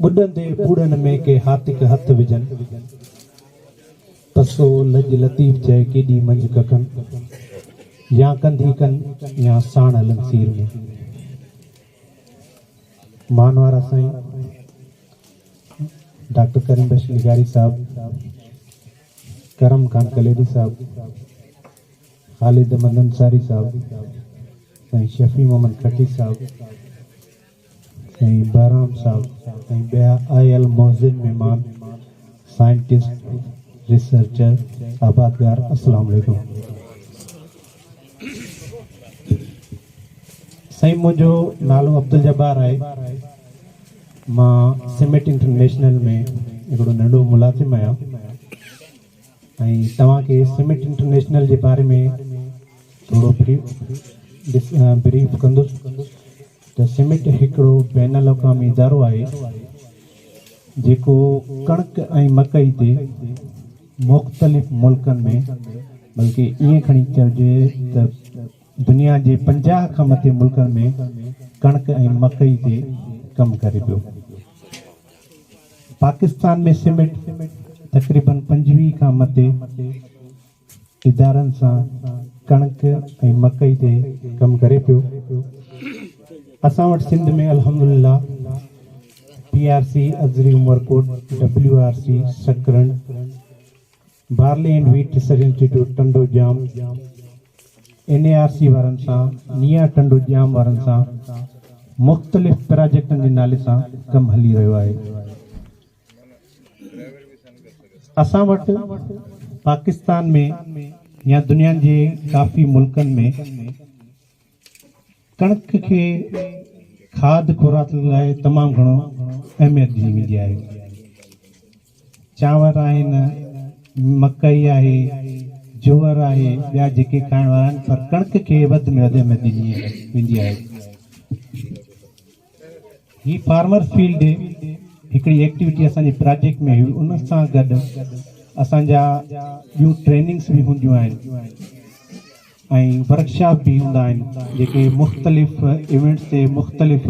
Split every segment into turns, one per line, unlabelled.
ٻڏندي پوڙن ۾ ڪي هاتڪ هٿ وجهن. پسو لڄ لطيف چئي ڪيڏي منجهه ڪکن. يا ڪنڌي ڪن يا ساڻ هلن سير ۾. مانوارا سائين ڊاڪٽر ڪريم بخش لغاري صاحب، ڪرم خان ڪليري صاحب، خالد احمد انصاري صاحب، سائين شفيع محمد کٽي صاحب، سائين بهرام صاحب ۽ ٻيا آيل معزز مهمان، سائنٽسٽ، ريسرچر، آبادگار السلام عليڪم. سائين منهنجو نالو عبدالجبار آهي. مان سمٽ انٽرنيشنل ۾ هڪڙو ننڍو ملازم آهيان ۽ توهان کي سمٽ انٽرنيشنل جي باري ۾ ٿورو بريف ڪندس ته سمٽ هڪڙو بين الاقوامي ادارو آهي جيڪو ڪڻڪ ۽ مڪئي تي مختلف ملڪن ۾ بلڪه ائين کڻي چئجي ته دنيا جي 50 کان مٿي ملڪن ۾ ڪڻڪ ۽ مڪئي تي ڪم ڪري پيو. پاڪستان ۾ سمٽ تقريبن 25 کان مٿي ادارن سان ڪڻڪ ۽ مڪئي تي ڪم ڪري پيو. اسان وٽ سنڌ ۾ الحمدلله P R C Azri Umerkot, W R C Sakrand, barley and wheat research institute Tando Jam, N A R C وارن سان، نيا ٽنڊو ڄام وارن سان مختلف پراجيڪٽن جي نالي سان ڪم هلي رهيو آهي. اسان وٽ پاڪستان ۾ يا دنيا جي ڪافي ملڪن ۾ ڪڻڪ کي کاڌ خوراڪ لاء تمام گهڻو اهميت ڏني ويندي آهي. چانور آهن، مڪئي آهي، جوئر آهي، ٻيا جيڪي کائڻ وارا آهن پر ڪڻڪ کي وڌ ۾ وڌ اهميت ڏني ويندي آهي. هي فارمرز فيلڊ ڊي هڪڙي ايڪٽيوٽي اسان جي پراجيڪٽ ۾ هئي ان سان گڏ اسان جا ٻيون ٽريننگس به هونديون آهن ۽ ورڪشاپ به هوندا آهن جيڪي مختلف ايونٽس تي مختلف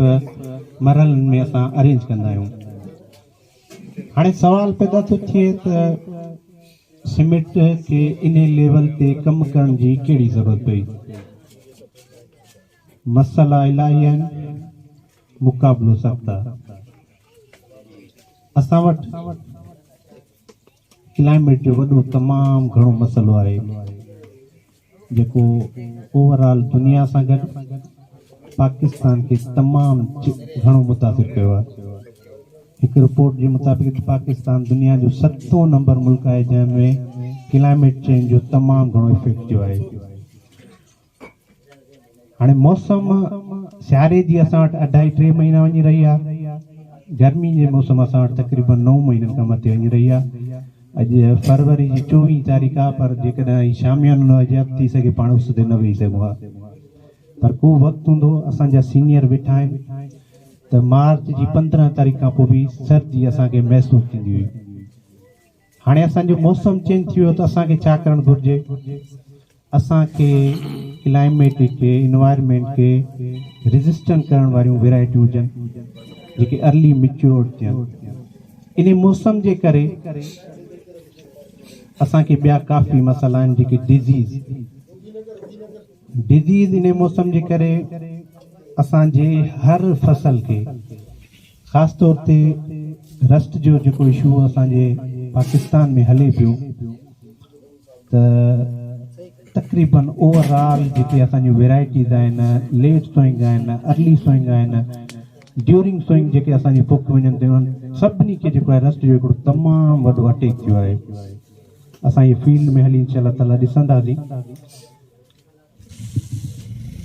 مرحلن ۾ اسان ارينج ڪندا آهيون. هاڻي سوال پيدا ٿو ٿئي ته سمٽ کي انهي ليول تي ڪم ڪرڻ جي ڪهڙي ضرورت پئي؟ مسئلا الاهي آهن، مقابلو سخت آ. اسان وٽ ڪلائميٽ جو وڏو تمام گهڻو مسئلو آهي جيڪو اوور آل دنيا سان گڏ پاڪستان کي تمام گهڻو متاثر ڪيو آهي. هڪ رپورٽ جي مطابق پاڪستان دنيا جو ستون نمبر ملڪ آهي جنهن ۾ ڪلائميٽ چينج جو تمام گهڻو افيڪٽ ٿيو آهي. هاڻي موسم سياري جي اسان وٽ اڍائي ٽي مهينا وڃي رهي آهي. گرمي جي موسم اسان وٽ تقريبن 9 مهينن کان مٿي وڃي رهي آهي. اڄ فروري جي 24 تاريخ آهي پر جيڪڏهن هي شاميانو نه هجي ها ته ٿي سگهي پاڻ اس تي نه ويهي سگهون ها. پر ڪو وقت هوندو اسان جا سينيئر ويٺا آهن ته مارچ جي 15 تاريخ کان پوء به سردي اسان کي محسوس ٿيندي هئي. هاڻي اسان جو موسم چينج ٿي ويو ته اسان کي ڇا ڪرڻ گهرجي؟ اسان کي ڪلائميٽ کي انوائرمينٽ کي ريزسٽنٽ ڪرڻ واريون ويرائٽيون هجن جيڪي ارلي ميچوئرڊ ٿين. انهي موسم جي ڪري اسان کي ٻيا ڪافي مسئلا آهن جيڪي ڊزيز ڊزيز انهي موسم جي ڪري اسان جي هر فصل کي خاص طور تي رسٽ جو جيڪو اشو اسان جي پاڪستان ۾ هلي پيو ته تقريبن اوور آل جيڪي اسان جون ويرائٽيز آهن ليٽ سوئنگ آهن ارلي سوئنگ آهن ڊيورنگ سوئنگ جيڪي اسان جي پوکيون وڃن ٿيون انهن سڀني کي جيڪو آهي رسٽ جو هڪڙو تمام وڏو اٽيڪ ٿيو آهي. اسان هي فيلڊ ۾ هلي انشاء الله تعالي ڏسنداسين.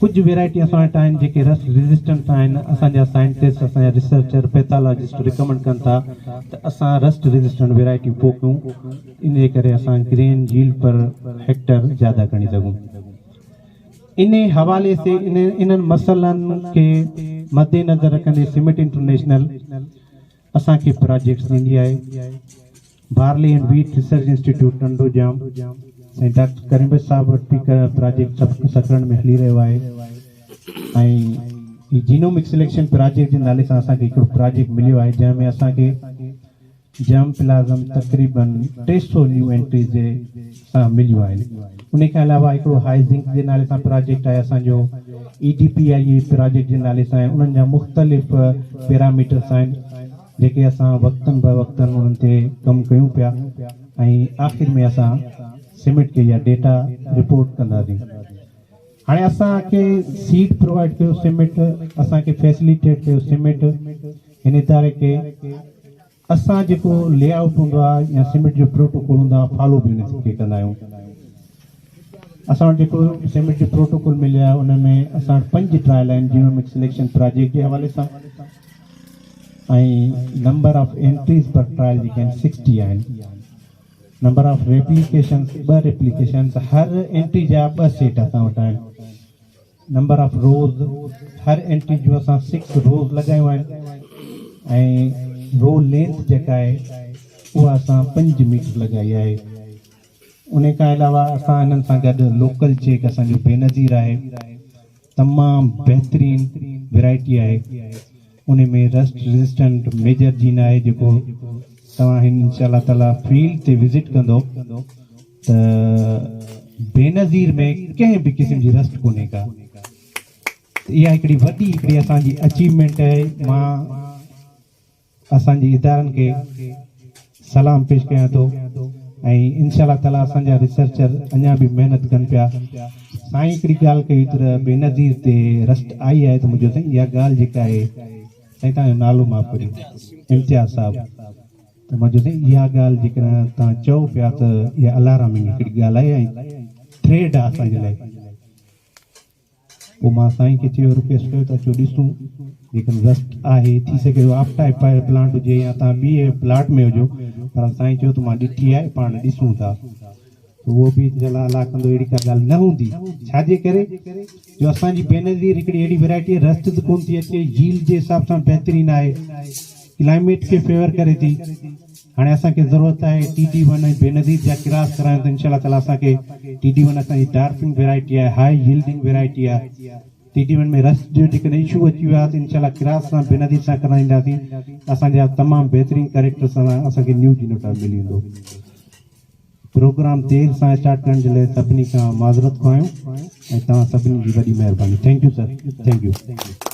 ڪجهه ويرائٽي اسان وٽ آهن جيڪي رسٽ ريزسٽنٽ آهن. اسان جا سائنٽسٽ، اسان جا ريسرچر، پيٿالاجسٽ ريڪمنڊ ڪن ٿا ته اسان رسٽ ريزسٽنٽ ويرائٽيون پوکيون ان جي ڪري اسان گرين ييلڊ پر هيڪٽر زياده کڻي سگهون. انهي حوالي سي انهن مسئلن کي مدنظر رکندي سمٽ انٽرنيشنل اسان کي پراجيڪٽس ڏيندي آهي. Barley and wheat research institute Tando Jam Sain doctor Karim Bakhsh صاحب وٽ به پراجيڪٽ سڪرنڊ ۾ هلي رهيو آهي ۽ هي جينومڪ سليڪشن پراجيڪٽ جي نالي سان اسان کي هڪڙو پراجيڪٽ مليو آهي جنهن ۾ اسان کي جرم پلازم تقريبن 300 نيو انٽريز جي سان مليون آهن. ان کان علاوه هڪڙو هائي زنڪ جي نالي سان پراجيڪٽ آهي اسان جو E D P I A project جي نالي سان آهي انهن جا مختلف پيراميٽرس آهن جيڪي اسان وقتن به وقتن انهن تي ڪم ڪيون پيا ۽ آخر ۾ اسان سمٽ کي اها ڊيٽا رپورٽ ڪنداسين. هاڻي اسان کي سيڊ پرووائيڊ ڪيو سمٽ اسان کي فيسليٽيٽ ڪيو سمٽ هن اداري کي اسان جيڪو لي آئوٽ هوندو آهي يا سمٽ جو پروٽوڪول هوندو آهي فالو به ان کي ڪندا آهيون اسان وٽ جيڪو سمٽ جو پروٽوڪول مليو آهي ان ۾ اسان وٽ پنج ٽرائل آهن جينومڪ سليڪشن پراجيڪٽ جي حوالي سان ۽ number of entries per trial جيڪي آهن 60 آهن نمبر آف ريپليڪيشنز ٻه ريپليڪيشنز هر انٽري جا ٻه سيٽ اسان وٽ آهن number of rows Har entry جو اسان 6 روز لڳايون آهن ۽ رو لينٿ جيڪا آهي اها اسان 5 ميٽر لڳائي آهي ان کان علاوه اسان انهن سان گڏ لوڪل چيڪ اسان جو بينظير آهي تمام بهترين ورائٽي آهي ان ۾ رسٽ ريزسٽنٽ ميجر جين آهي جيڪو توهان هن انشاء الله تعالي فيلڊ تي وزٽ ڪندو ته بينظير ۾ ڪنهن به قسم جي رسٽ ڪونهي ڪا اها هڪڙي وڏي هڪڙي اسان جي اچيومينٽ آهي مان اسان جي ادارن کي سلام پيش ڪيان ٿو ۽ انشاء الله تعالي اسان جا ريسرچر اڃا به محنت ڪن پيا. سائين هڪڙي ڳالهه ڪئي ته بينظير تي رسٽ آئي آهي ته منهنجو سائين اها ڳالهه جيڪا آهي سائين توهان جو نالو معاف ڪجو امتياز صاحب ته مان چيو سائين اها ڳالهه جيڪڏهن توهان چئو پيا ته اها الارمنگ هڪڙي ڳالهه آهي ۽ ٿريڊ آهي اسان جي لاء. پوء مان سائين کي چيو رڪويسٽ ڪيو ته اچو ڏسون جيڪڏهن رسٽ آهي ٿي سگهي ٿو آف ٽائپ پلانٽ هجي يا توهان ٻي پلاٽ ۾ هجو پر سائين چيو ته مان ڏٺي آهي پاڻ ڏسون ٿا ته اهو به انشاء الله الله ڪندو اهڙي ڪا ڳالهه نه هوندي ڇا جي ڪري جو اسان جي بينظير هڪڙي اهڙي ورائٽي آهي رسٽ ته ڪون ٿي اچي ييلڊ جي حساب سان بهترين آهي ڪلائميٽ کي فيور ڪري ٿي هاڻي اسان کي ضرورت آهي ٽي ڊي ون ۽ بينظير جا ڪراس ڪرايون ته انشاء الله تعالي اسان کي ٽي ڊي ون اسان جي ڊارفنگ ويرائٽي آهي هائي يلڊنگ ويرائٽي آهي ٽي ڊي ون ۾ رس جو جيڪڏهن اشو اچي ويو آهي ته انشاء الله ڪراس سان بينظير سان ڪرائينداسين ته اسان جا تمام بهترين ڪريڪٽر سان اسان کي نيو جينو ٽائپ ملي ويندو پروگرام دير سان اسٽارٽ ڪرڻ جي لاء سڀني کان معذرت خواهه آهيون ۽ توهان سڀني جي وڏي مهرباني thank you sir thank you.